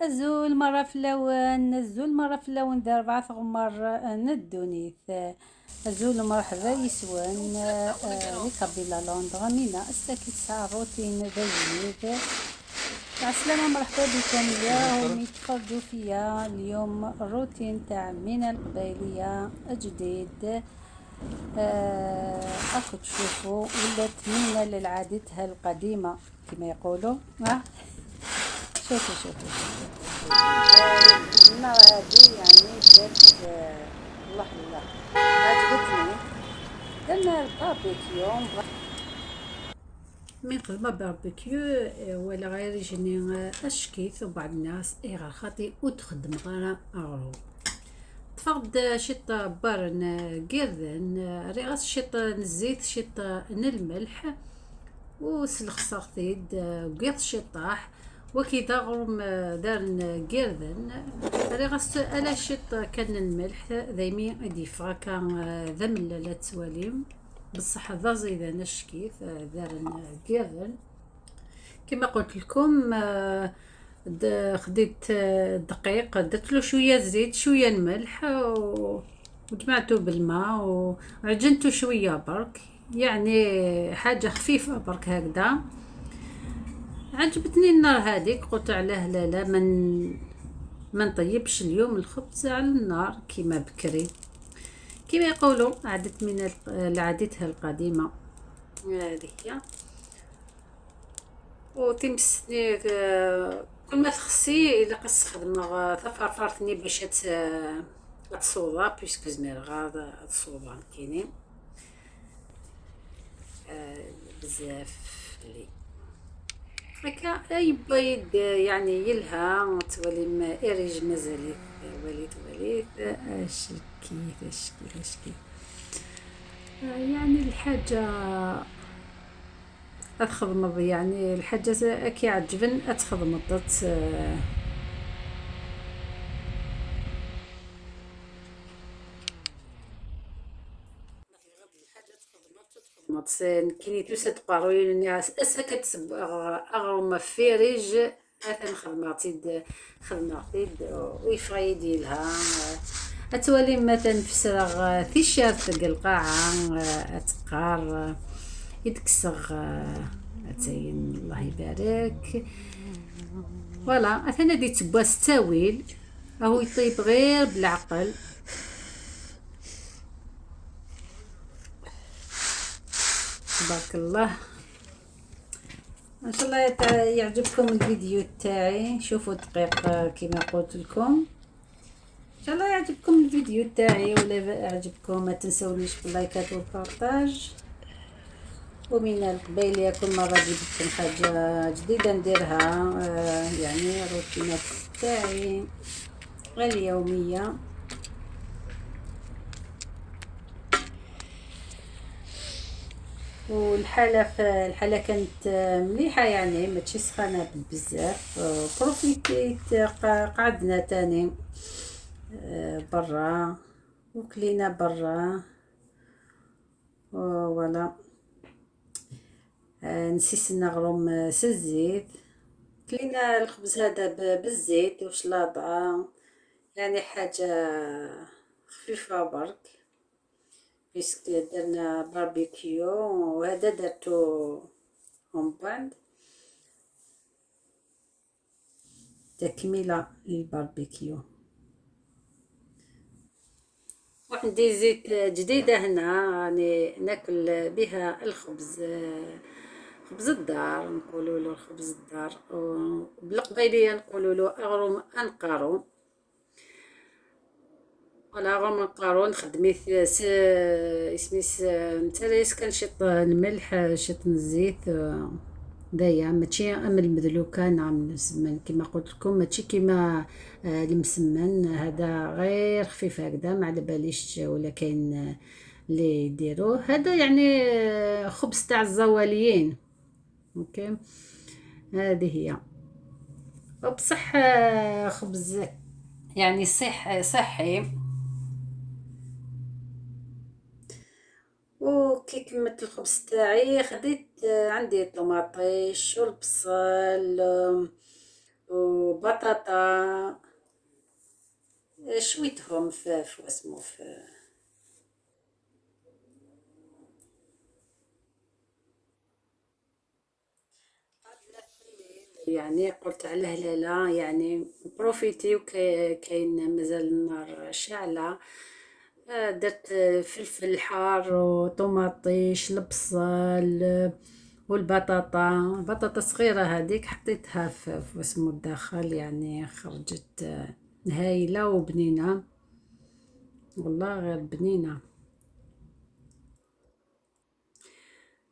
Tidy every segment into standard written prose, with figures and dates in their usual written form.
أزول مرة فلاون، أزول مرة فلاون ذا 4 غمر ندونيث. أزول مرحبا يسوان لكابيلا لندرا مينا الساكي تسعة روتين ذا جديد. عسلامة، مرحبا بكم يا هم يتفرجوا فيا اليوم الروتين تاع مينا القبايلية جديد. اكو تشوفوا ولات مينا للعادتها القديمة كما يقولوا. شوفوا شوفوا شوفوا النار هذه يعني جات الله الله عجبتني. درنا الباربيكيو من خدمة باربيكيو ولا غير يجيني اشكيت وبعض الناس غير خاطي وتخدم غير اغرو. تفقد شيط بارن قردن ريغاس شيط الزيت شيط الملح وسلخصاغتيد قيط شيطاح وكذا غرم دارن قردن ريغاس الا شيط كان الملح دايمي ديفا كان ذا لا تواليم بصح ذا زيدان الشكيت دارن قردن. كما قلت لكم خديت دقيق درت له شوية زيت شوية الملح وجمعته بالماء وعجنته شوية برك، يعني حاجة خفيفة برك هكذا. عجبتني النار هذيك قلت علاه لا لا ما نطيبش اليوم الخبز على النار كيما بكري كيما يقولوا عادت من لعادتها القديمة هذه هي. وتمسني كل ما تخصي الا قص خدمة تفرفرتني باش تصوضا بيسكو زمير غا تصوضا كاينين بزاف لي هكا يبيض يعني يلها تولي ما اريج مازاليت وليت وليت اشكيت اشكيت اشكيت يعني الحاجة اتخدمض يعني الحاجة كي عجبن اتخدمضت. كيني توسا تقارو اسا كتسبغ اغرم فيريج اثن خدماتيد خدماتيد ويفغي ديالها اتولي مثلا فسرغ تيشيرت القاعة اتقار يتكسغ اتين الله يبارك. فوالا اثنا دي تبواس تاويل راهو يطيب غير بالعقل. تبارك الله. ان شاء الله يعجبكم الفيديو تاعي. شوفوا الدقيق كما قلت لكم. ان شاء الله يعجبكم الفيديو تاعي، ولا عجبكم ما تنسونيش باللايكات وال partage. ومن القبايليه كل مرة نجيب لكم حاجة جديدة نديرها، يعني روتينات تاعي اليومية. والحالة في الحالة كانت مليحة يعني ماشي سخانه بزاف. profit يت قعدنا تاني برا وكلينا برا voilà. نسيسنا غروم الزيت، كلينا الخبز هذا بالزيت وشلاضه، يعني حاجة خفيفة برك puisque درنا باربيكيو وهذا درتو من بعد تكمله للباربيكيو. وعندي زيت جديدة هنا راني ناكل بها الخبز، خبز الدار نقولوا له خبز الدار، وبالقبيليه نقولوا له اغروم انقارو. voilà اغروم انقارو نخدمي اسميس نتاع كان شيط الملح شيط الزيت دايا ماشي ام المدلوكه. نعم المسمن كما قلت لكم ماشي كما المسمن هذا غير خفيف هكذا، ما على باليش ولا كاين اللي يديروه. هذا يعني خبز تاع الزواليين. OK هذه هي. وبصح خبز يعني صحي. وكي كملت الخبز تاعي خديت عندي طوماطيش والبصل وبطاطا، شويتهم في واسمو في يعني قلت على هلاله يعني profiter كاين مازال النار شاعله. درت فلفل حار وطوماطيش، البصل والبطاطا، بطاطا صغيرة هذيك حطيتها في اسمو الداخل، يعني خرجت هايلة وبنينه، والله غير بنينه.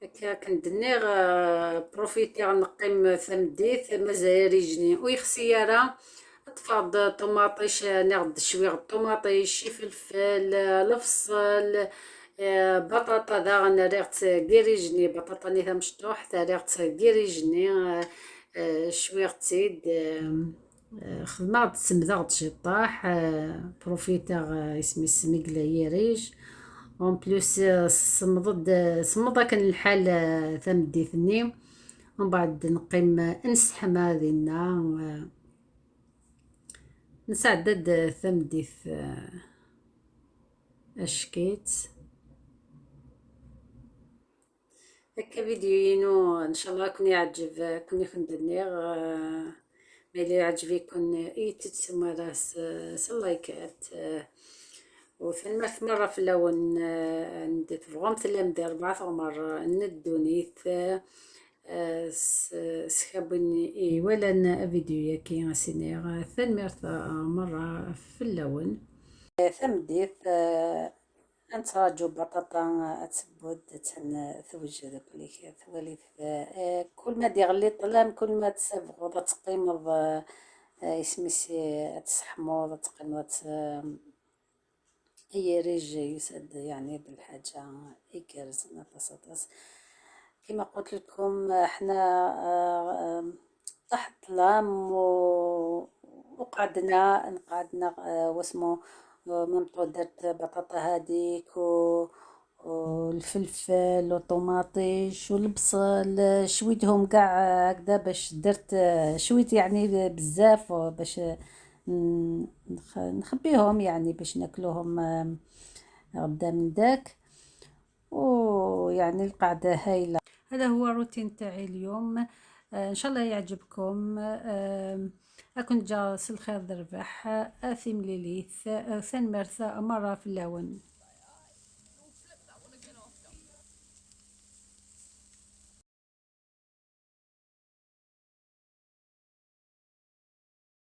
هكا كندني profiter نقيم ثمديت مازال يجني ويخسيارة طفاض طوماطيش، ناخد شوية طوماطيش، فلفل، البصل، بطاطا ذا ريغت كيريجني، بطاطا نيتا مشطوح ريغت كيريجني، شوية تزيد خدمة تسمدغ تشطاح profiter اسمي سميقلا يريج. en plus سمضد سمضا كان الحال ثمديتني، ومن بعد نقيم نسحم دينا نسعدد ثمديت اشكيت. هكا فيديو ينو ان شاء الله كون يعجب كون يخدني ملي يعجبكم يتتسمى راس لايكات. وثلمت مرة في اللون عند تبغون تلم دير 4 غمر ندونيت سخابني ولا فيديو ياكي غاسيني ثلمت مرة في اللون ثمديت نتراجو بطاطا تسبود توجد كليك ثواليث. كل ما ديغلي الطلام كل ما تسبغ تقيمض اسميسي تسحموض تقيمض هي ريج يسد يعني بالحاجة يكرز طاس. كما قلت لكم احنا تحت الظلام وقعدنا نقعدنا واسمو ممطو درت بطاطا هذيك والفلفل والطوماطيش والبصل، شويتهم كاع هكذا باش درت شويت يعني بزاف باش نخبيهم يعني باش ناكلوهم غدا من داك، ويعني القعدة هايلة. هذا هو الروتين تاعي اليوم، ان شاء الله يعجبكم. اكون جالس الخير ذربح اثيم ليليث ثان مرثا مرة في اللون.